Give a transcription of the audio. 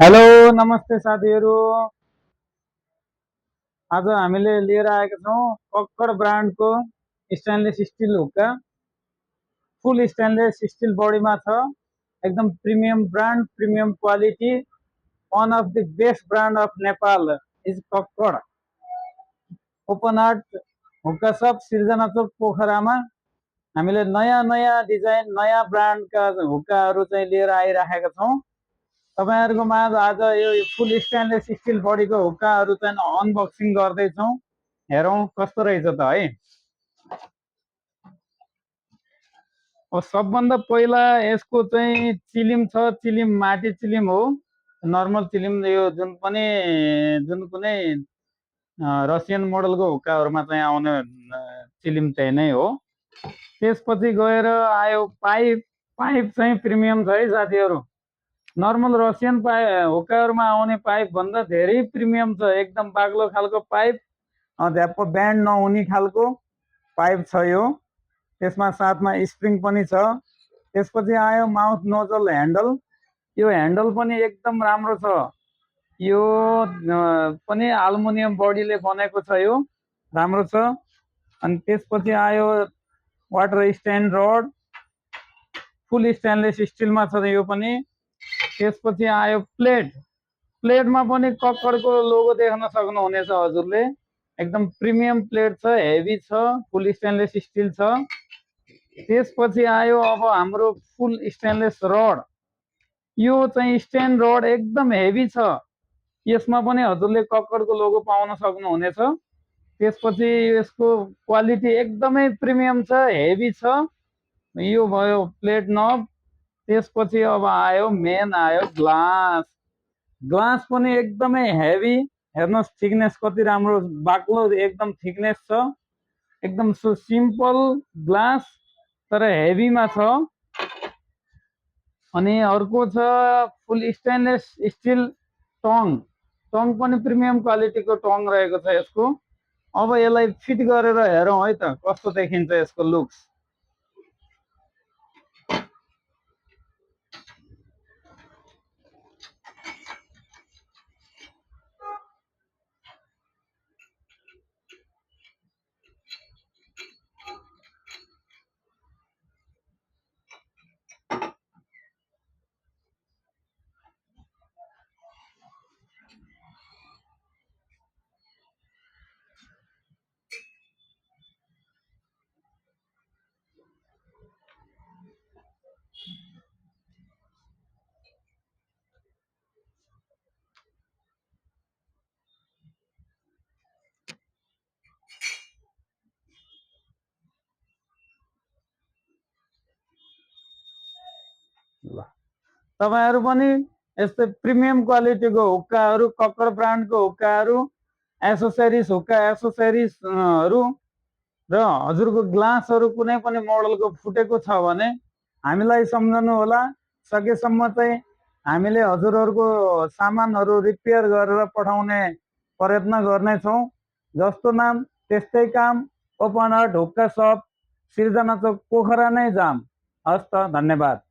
Hello नमस्ते साथीहरू। आज हामीले लिएर आएका छौँ कक्कड ब्रान्डको स्टेनलेस स्टिल हुक्का। फुल स्टेनलेस स्टिल बडीमा छ। एकदम premium brand, premium quality. One of the best brand of Nepal is Kakkad. Open heart hookah shop Srijana Chowk पोखरामा हामीले नयाँ नयाँ डिजाइन, नयाँ ब्रान्डका हुक्काहरू चाहिँ लिएर आइराखेका छौँ। तपाईहरुको माझ आज यो फुल स्टेनलेस स्टिल बडीको हुक्काहरू चाहिँ अनबक्सिङ गर्दैछौँ। हेरौँ कस्तो रहेछ त है। सबभन्दा पहिला यसको चाहिँ चिलिम छ, चिलिम माटी चिलिम हो, नर्मल चिलिम। यो जुन कुनै रसियन मोडलको हुक्काहरूमा चाहिँ आउने चिलिम चाहिँ नै हो। त्यसपछि गएर आयो पाइप। पाइप चाहिँ प्रिमियम छ है साथीहरू। नर्मल रसियन हुक्काहरूमा आउने पाइप भन्दा धेरै प्रिमियम छ। एकदम बाक्लो खालको पाइप, ध्याप्प ब्यान्ड नहुने खालको पाइप छ यो। त्यसमा साथमा स्प्रिङ पनि छ। त्यसपछि आयो माउथ नोजल ह्यान्डल। यो ह्यान्डल पनि एकदम राम्रो छ। यो पनि एल्युमिनियम बडीले बनेको छ। यो राम्रो छ। अनि त्यसपछि आयो वाटर स्ट्यान्ड रड, फुल स्टेनलेस स्टिलमा छ यो पनि। त्यसपछि आयो प्लेट। प्लेटमा पनि कक्कडको लोगो देख्न सक्नुहुनेछ हजुरले। एकदम प्रिमियम प्लेट छ, हेभी छ, फुल स्टेनलेस स्टिल छ। त्यसपछि आयो अब हाम्रो फुल स्टेनलेस रड। यो चाहिँ स्ट्यान्ड रड एकदम हेभी छ। यसमा पनि हजुरले कक्कडको लोगो पाउन सक्नुहुनेछ। त्यसपछि यसको क्वालिटी एकदमै प्रिमियम छ, हेभी छ। यो भयो प्लेट नब। त्यसपछि अब आयो मेन आयो ग्लास। ग्लास पनि एकदमै हेभी। हेर्नुहोस् थिकनेस कति राम्रो, बाक्लो एकदम थिकनेस छ। एकदम सिम्पल ग्लास तर हेभीमा छ। अनि अर्को छ फुल स्टेनलेस स्टिल टङ। टङ पनि प्रिमियम क्वालिटीको टङ रहेको छ यसको। अब यसलाई फिट गरेर हेरौँ है त कस्तो देखिन्छ यसको लुक्स। ल तपाईहरु पनि यस्तै प्रिमियम क्वालिटीको हुक्काहरू, कक्कड ब्रान्डको हुक्काहरू, एसोसरिज हुक्का एसोसरिजहरू र हजुरको ग्लासहरू कुनै पनि मोडलको फुटेको छ भने हामीलाई सम्झनु होला। सकेसम्म चाहिँ हामीले हजुरहरूको सामानहरू रिपेयर गरेर पठाउने प्रयत्न गर्नेछौँ। जस्तो नाम त्यस्तै काम। Open heart hookah shop, Srijana चोक पोखरा नै जाम। हस् त, धन्यवाद।